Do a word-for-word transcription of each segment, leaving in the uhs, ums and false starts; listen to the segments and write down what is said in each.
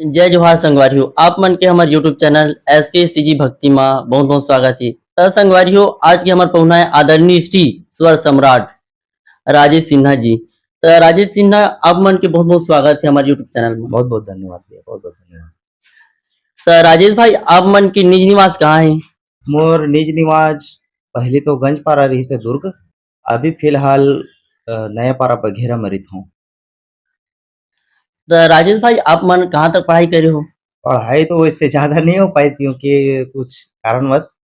जय जोहार संगवारी हो, आप मन के हमर YouTube चैनल एस के सी जी भक्ति मा बहुत बहुत स्वागत हे। त संगवारी हो, आज के हमर पहुना है आदरणीय श्री स्वर सम्राट राजेश सिन्हा जी। त राजेश सिन्हा, आप मन के बहुत बहुत स्वागत है हमर YouTube चैनल में। बहुत बहुत धन्यवाद भैया, बहुत बहुत धन्यवाद। त राजेश भाई, आप मन के निज निवास कहाँ है? मोर निज निवास पहली तो गंजपारा रहिस हे दुर्ग, अभी फिलहाल, अ, नया पारा बघेरा में रहिथों। त राजेश भाई, आप मन कहाँ तक पढ़ाई करे हो? पढ़ाई तो वैसे ज्यादा नहीं हो पाई, क्योंकि कुछ कारणवश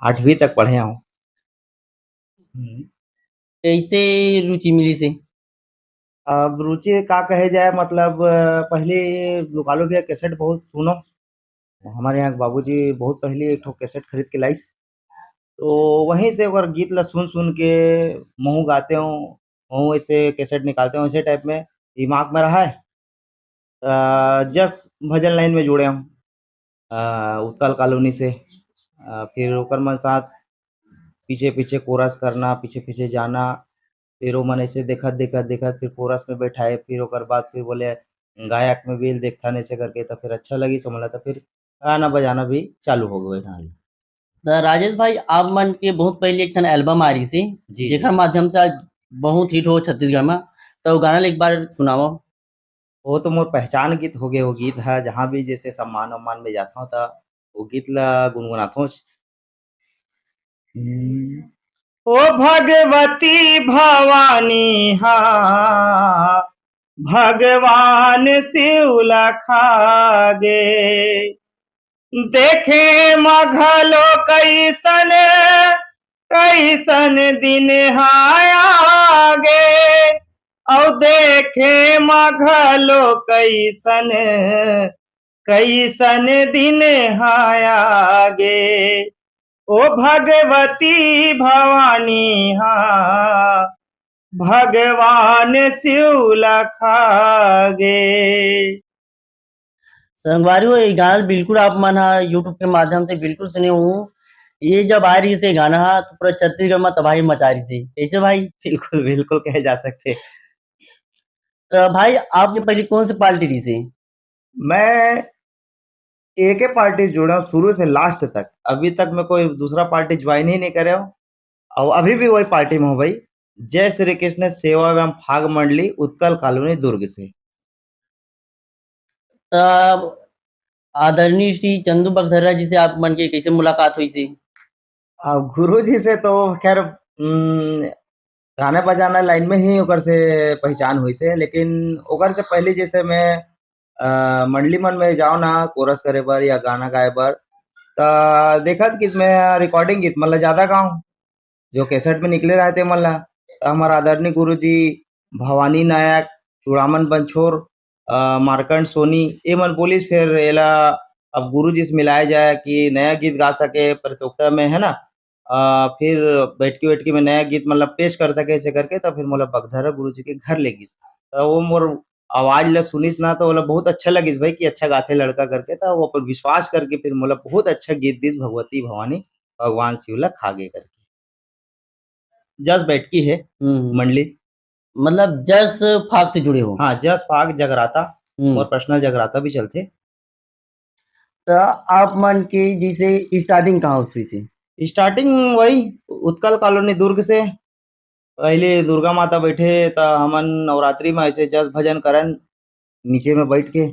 आठवीं तक पढ़े हूँ। हम्म। कैसे रुचि मिलिस हे? अब रुचि का कहे जाए, मतलब, अ, पहले लुकालो भैया कैसेट बहुत सुनो। हमारे यहाँ के बाबूजी बहुत पहले एक ठो कैसेट खरीद के लाइस, तो वहीं से ओकर गीत ला सुन सुन के महूँ गाते हूँ, महूँ ऐसे कैसेट निकालते हूँ, ऐसे टाइप में दिमाग में रहा है। अ, जस भजन लाइन में जुड़े हूँ, अ, उत्कल कॉलोनी से। अ, फिर ओकर मन साथ पीछे पीछे कोरस करना, पीछे पीछे जाना, फिर वो मन ऐसे देखत देखत देखत फिर कोरस में बैठाए, फिर ओकर बाद फिर बोले गायक में भी देखथन ऐसे करके, तो फिर अच्छा लगी समझ ला, तो फिर गाना बजाना भी चालू हो गए। त राजेश भाई, आप मन के बहुत पहले एक ठन एल्बम आ रही से, जी, जेकर जी। माध्यम से आज बहुत हिट हो छत्तीसगढ़ में, तो वो गाना ला एक बार सुनाओ। वो तो मोर पहचान गीत हो गए, वो गीत है, जहाँ भी जैसे सम्मान उम्मान में जाता हूँ, तो वो गीत ला गुनगुनाता हूँ। हम्म। ओ भगवती भवानी हा, भगवान शिव ला खागे। देखे म घलो कैसन, कैसन दिन हा आगे। औ देखे म घलो कैसन, कैसन दिन हा आगे। ओ भगवती भवानी हा, भगवान शिव ला खागे। संगवारी हो, ये गाना बिल्कुल आप मन हा YouTube के माध्यम से बिल्कुल सुने हो। ये जब आ रही से गाना हा, तो पूरा छत्तीसगढ़ में तबाही मचा रही से। कैसे भाई? बिल्कुल, बिल्कुल कहे जा सकते। तो भाई, आपने पहले कौन से पार्टी रही से? मैं एके पार्टी जुड़ा हूँ शुरू से लास्ट तक। अभी तक मैं कोई दूसरा पार्टी ज्वाइन ही नहीं करे हूँ, और अभी भी वही पार्टी में हूँ भाई। जय श्री कृष्ण सेवा एवं फाग मंडली, उत्कल कॉलोनी, दुर्ग से। तब आदरणीय श्री चंदू बगधर्रा जी से आप मन के कैसे मुलाकात हुई सी? अब गुरु जी से तो खैर, उम, गाना बजाना लाइन में ही ओकर से पहचान हुई से, लेकिन ओकर से पहले जैसे मैं, अ, मंडली मन में जाओ ना कोरस करे बर या गाना गाए बर, त देखत कि मैं रिकॉर्डिंग गीत मन ला ज्यादा गाऊं, जो कैसेट में निकले रहते मन ला। त हमार आदरणीय गुरु जी भवानी नायक, चूड़ामन बंछोर, अ, मार्कंड सोनी, ये मन बोलिस, फिर एला अब गुरु जी से मिलाया जाए कि नया गीत गा सके प्रतियोगिता में, है ना। अ, फिर बैठकी बैठकी में नया गीत मतलब पेश कर सके, ऐसे करके तो फिर मोला बगधरा गुरु जी के घर ले गिस। तो वो मोर आवाज ला सुनिस ना, तो ओला बहुत अच्छा लगिस भाई कि अच्छा गाथे लड़का करके, तो वो अपन विश्वास करके फिर मोला बहुत अच्छा गीत दिस, भगवती भवानी भगवान शिव ला खागे करके। जस बैठकी है हम्म। मंडली। मतलब जस फाग से जुड़े हो? हाँ, जस फाग जगराता, हम्म। और पर्सनल जगराता भी चलथे। तो आप मन के जैसे स्टार्टिंग कहाँ से हुई से? स्टार्टिंग वही उत्कल कॉलोनी दुर्ग से। पहले दुर्गा माता बैठे, त हमन नवरात्रि में ऐसे जस भजन करन, नीचे में बैठ के,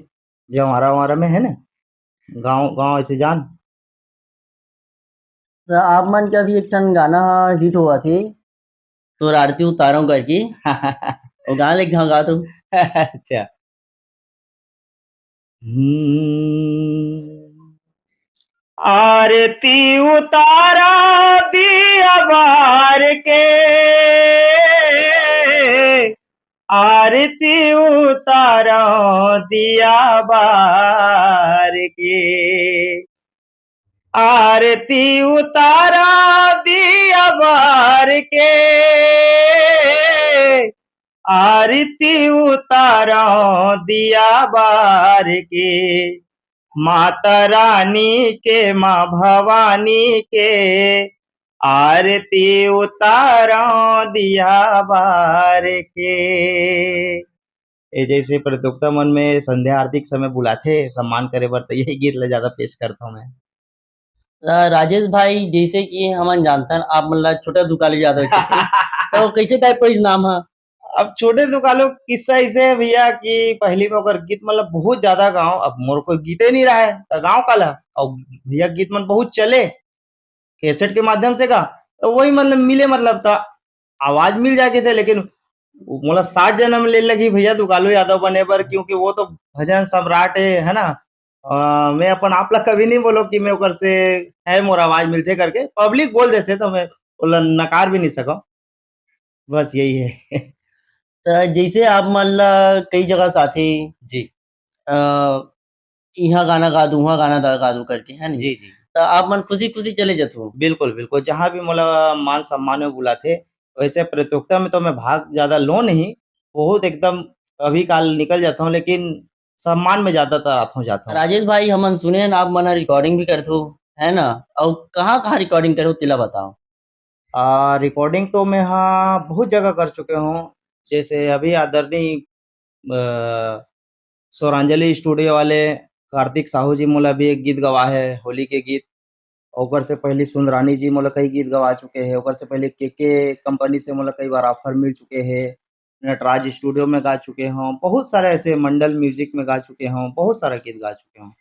जवारा वारा में, है ना, गाँव, गाँव ऐसे जान। तो आप मन के अभी एक ठन गाना हिट हुआ थे, तोर आरती उतारो करके। वो गाना ले गाँव गा तू। अच्छा। हम्म। आरती उतारा दिया बार के, आरती उतारा दिया बार के, आरती उतारा दिया बार के, आरती उतारा दिया बार के, माता रानी के, माँ भवानी के, आरती उतारा दिया बार के। ये जैसे प्रतियोगिता मन में संध्या आरती के समय बुलाथे सम्मान करे बर, तो यही गीत ला ज्यादा पेश करता हूँ मैं। अ, राजेश भाई, जैसे कि हमन जानथन, आप मन ला छोटा दुकालू यादव कहिथे। तो कैसे type का इस नाम है? अब छोटे दुकालू किस्सा ऐसे है भैया कि पहली में ओकर गीत मतलब बहुत ज्यादा गाँव, अब मोर कोई गीते नहीं रहा है, तो गाँव काला। और भैया गीत मन बहुत चले, कैसेट के माध्यम से गा, तो वही मतलब मिले, मतलब था आवाज मिल जाके थे, लेकिन मोला सात जन्म ले लगी भैया दुकालू यादव बने बर, क्योंकि वो तो भजन सम्राट है, है ना? अ, मैं अपन आप ला कभी नहीं बोलो कि मैं ओकर से है मोर आवाज मिलथे करके, पब्लिक बोल देथे तो मैं ओला नकार भी नहीं सकूं। बस यही है। तो जैसे आप मन ला कई जगह साथी जी। अ, इहाँ गाना गा दू, उहाँ गाना दा-, गा दू करके, है नी? जी, जी। तो आप मन खुशी-खुशी चले जाथो। बिल्कुल, बिल्कुल। जहाँ भी मोला मान सम्मान में बुलाथे, वैसे प्रतियोगिता में तो मैं भाग ज्यादा लो नहीं, बहुत एकदम कभी काल निकल जाता हूँ, लेकिन सम्मान में ज्यादातर आता हूँ, जाता हूँ। राजेश भाई, हमन सुने हन आप मन ह recording भी करथो, है ना? अउ कहाँ-कहाँ recording करथो, तेला बताओ। आ, recording तो मैं हाँ बहुत जगह कर चुके हूँ, जैसे अभी आदरणीय, अ, स्वरांजलि स्टूडियो वाले कार्तिक साहू जी मोला भी एक गीत गवा है, होली के गीत। ओकर से पहले सुंदरानी जी मोला कई गीत गवा चुके हैं, ओकर से पहले केके कंपनी से मोला कई बार ऑफर मिल चुके हैं, नटराज स्टूडियो में गा चुके हों, बहुत सारे ऐसे मंडल म्यूजिक में गा चुके हों, बहुत सारा गीत गा चुके हों।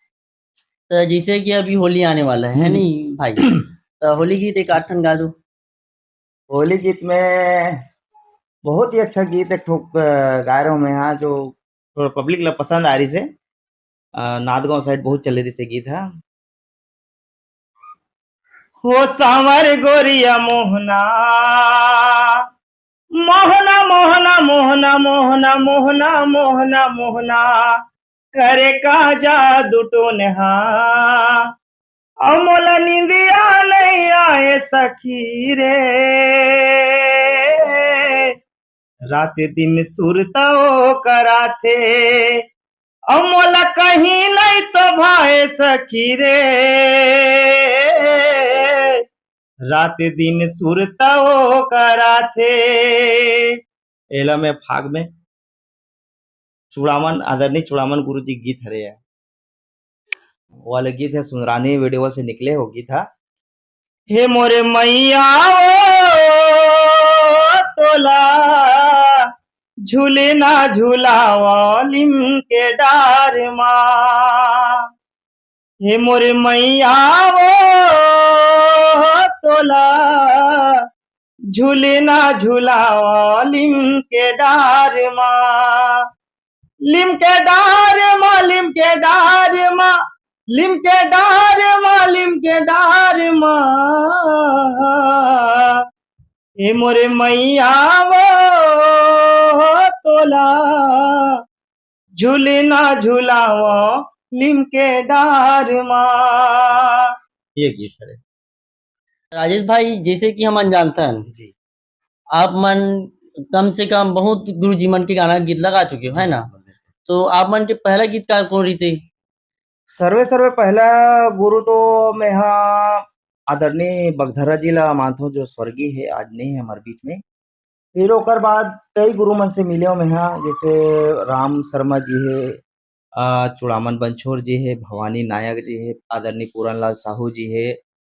तो जैसे कि अभी होली आने वाला है, है हम्म। नहीं भाई? तो होली गीत एक आध ठन गा दो। होली गीत में बहुत ही अच्छा गीत एक ठो, अ, गाय रहो मैं यहाँ, जो थोड़ा पब्लिक ला पसंद आ रही से। अ, नादगांव साइड बहुत चले रही से गीत है। हो सांवर गोरिया मोहना, मोहना, मोहना, मोहना, मोहना, मोहना, मोहना, मोहना, करे का जादू टोनहा, अउ मोला निंदिया नहीं आए सखी रे। रात दिन सुरता ओ कराथे, अउ मोला कहीं नहीं तो भाए सखी रे। रात दिन सुरता ओ कराथे। एला मैं फाग में चूड़ामन, आदरणीय चूड़ामन गुरु जी गीत हरे है। वाले गीत है, सुंदरानी वीडियो से निकले हो गीत है। हे मोरे मैया ओ तोला झूले ना झुलावा लिम के डार मा। हे मोरे मैया ओ तोला झूले ना झुलावा लिम के डार मा। लिम के डार मा, लिम के डार मा, लिम के डार मा, लिम के डार मा। हे मोरे मैया ओ तोला झूले ना झुलावा लिम के डार मा। ये गीत हरे। राजेश भाई, जैसे कि हमन जानथन, जी। आप मन कम से कम बहुत गुरुजी मन के गाना गीत लगा चुके हो, है ना? बिल्कुल, बिल्कुल। तो आप मन के पहला गीतकार कौन रहिसे? सर्वे सर्वे पहला गुरु तो मैं हा आदरणीय बगधरा जी ला मानथों, जो स्वर्गीय है, आज नहीं है हमारे बीच में। फिर ओकर बाद कई गुरु मन से मिले हो मैं हा, जैसे राम शर्मा जी है, अ, चूड़ामन बंछोर जी है, भवानी नायक जी है, आदरणीय पूरन लाल साहू जी है,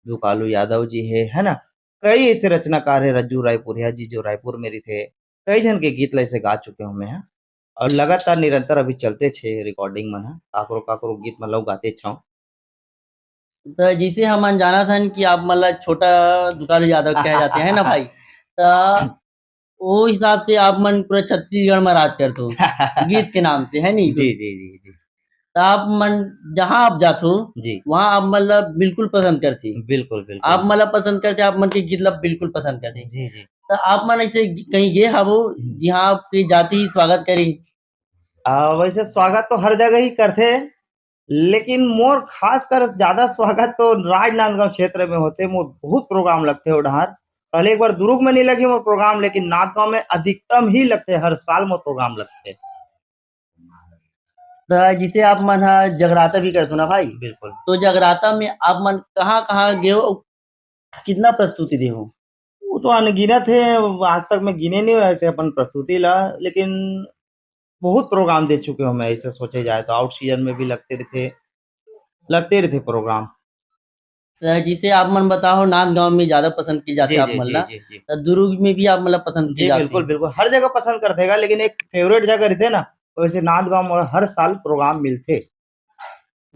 दुकालू यादव जी है, है ना? कई ऐसे रचनाकार है, रज्जू रायपुरिया जी जो रायपुर में रहिथे, कई झन के गीत ला ऐसे गा चुके हो मैं हा। और लगातार निरंतर अभी चलते छे recording मन हा, काकरो काकरो गीत मन ला गाते छो। तो जैसे हमन जानत हन कि आप मन ला छोटा दुकालू यादव कहे जाथे, है ना भाई? तो वो हिसाब से आप मन पूरा छत्तीसगढ़ में राज करथो, गीत के नाम से, है नहीं? जी, जी, जी, जी। तो आप मन जहाँ आप जाथो, जी। वहाँ आप मन ला बिल्कुल पसंद करथे। बिल्कुल, बिल्कुल। आप मन ला पसंद करथे, आप मन के गीत ला बिल्कुल पसंद करथे। जी, जी। तो आप मन ऐसे ग-, कहीं गे हवो, हम्म। जहाँ आपके जाते ही स्वागत करे? आ, वैसे स्वागत तो हर जगह ही करथे, लेकिन मोर खासकर ज्यादा स्वागत तो राजनांदगांव क्षेत्र में होथे। मोर बहुत प्रोग्राम लगथे ओ डहार। पहले एक बार दुर्ग में नहीं लगे मोर प्रोग्राम, लेकिन नांदगांव में अधिकतम ही लगथे, हर साल मोर प्रोग्राम लगथे। तो जैसे आप मन हा जगराता भी करथो ना भाई, बिल्कुल। तो जगराता में आप मन कहाँ-कहाँ गे हो, कितना प्रस्तुति दे हो? वो तो अनगिनत है, आज तक मैं गिने नहीं हूँ ऐसे अपन प्रस्तुति ला, लेकिन बहुत प्रोग्राम दे चुके हो मैं, ऐसे सोचे जाए तो आउट सीजन में भी लगते रहते, लगते रहते प्रोग्राम। तो जैसे आप मन बताओ, नांदगांव में ज्यादा पसंद की जाती जी, है आप जी, मन जी, ला। जी, जी। तो दुर्ग में भी आप मन ला पसंद की जी, जाती बिल्कुल, है। बिल्कुल। हर जगह पसंद करते हैं, लेकिन एक फेवरेट जगह रहते ना, वैसे नांदगांव में हर साल प्रोग्राम मिलते।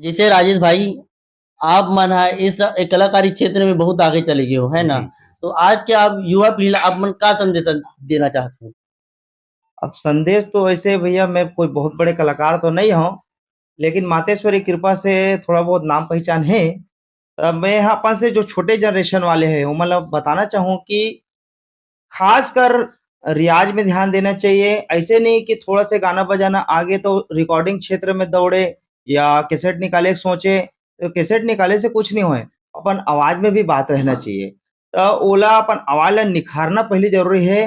जैसे राजेश भाई, आप मन हा इस, एक कलाकारी क्षेत्र में बहुत आगे चले गए हो, है ना? जी, जी। तो आज के आप युवा पीढ़ी ला आप मन का संदेश देना चाहते हो? अब संदेश तो वैसे भैया, मैं कोई बहुत बड़े कलाकार तो नहीं हूँ, लेकिन मातेश्वरी कृपा से थोड़ा बहुत नाम पहचान है। तब मैं यहाँ अपन से जो छोटे जनरेशन वाले हैं, वो मतलब बताना चाहूँ कि खासकर रियाज में ध्यान देना चाहिए। ऐसे नहीं कि थोड़ा से गाना बजाना आगे तो रिकॉर्डिंग क्षेत्र में दौड़े या कैसेट निकाले के सोचे, तो कैसेट निकाले से कुछ नहीं होए, अपन आवाज में भी बात रहना चाहिए। तो ओला अपन आवाज ला निखारना पहली जरूरी है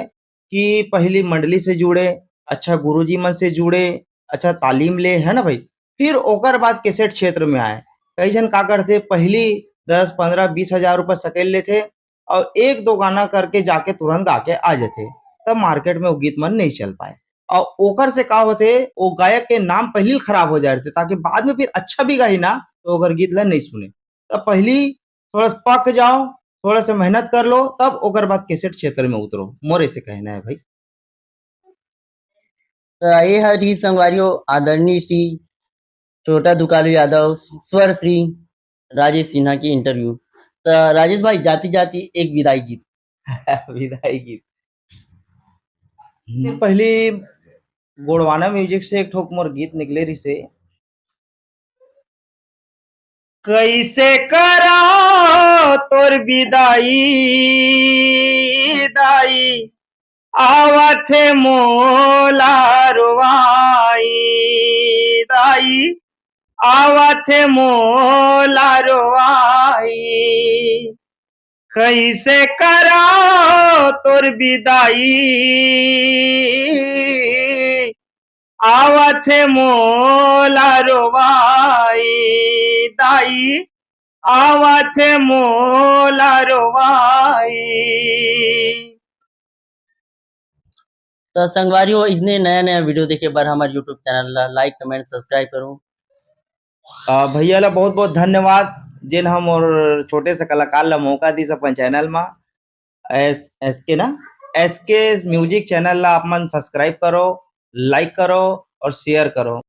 कि पहली मंडली से जुड़े, अच्छा गुरुजी मन से जुड़े, अच्छा तालीम ले, है ना भाई? फिर ओकर बाद कैसेट क्षेत्र में आए। कई झन का करथे, पहली दस, पन्द्रह, बीस हजार रुपए सकेल लेथे और एक दो गाना करके जाके तुरंत गा के आ जाथे, तब मार्केट में वो गीत मन नहीं चल पाए। और ओकर से का होथे, वो गायक के नाम पहली खराब हो जाए रहथे, ताकि बाद में फिर अच्छा भी गाही ना, तो ओकर गीत ला नहीं सुने। तब पहली थोड़ा पक जाओ, थोड़ा सा मेहनत कर लो, तब ओकर बाद कैसेट क्षेत्र में उतरो। मोर ऐसे कहना है भाई। तो ये हरी संगवारियों, आदरणीय श्री छोटा दुकालू यादव, स्वर श्री राजेश सिन्हा की इंटरव्यू। तो राजेश भाई, जाती जाती एक विदाई गीत। विदाई गीत। हम्म। फिर पहली गोड़वाना म्यूजिक से एक ठोक मोर गीत निकले रिसे। कैसे करा तोर विदाई दाई, आवत हे मोला रोवाई दाई, आवत हे मोला रोवाई। कैसे करा तोर विदाई, आवत हे मोला रोवाई दाई, आवत हे मोला रोवाई। तो संगवारी हो, इसने नया नया वीडियो देखे बर हमारे यूट्यूब चैनल ला लाइक, कमेंट, सब्सक्राइब करो। अ, भैया ला बहुत बहुत धन्यवाद, जेन हम और छोटे से कलाकार ला मौका दिस अपन चैनल मा। एस एस के ना, एस के म्यूजिक चैनल ला आप मन सब्सक्राइब करो, लाइक करो और शेयर करो।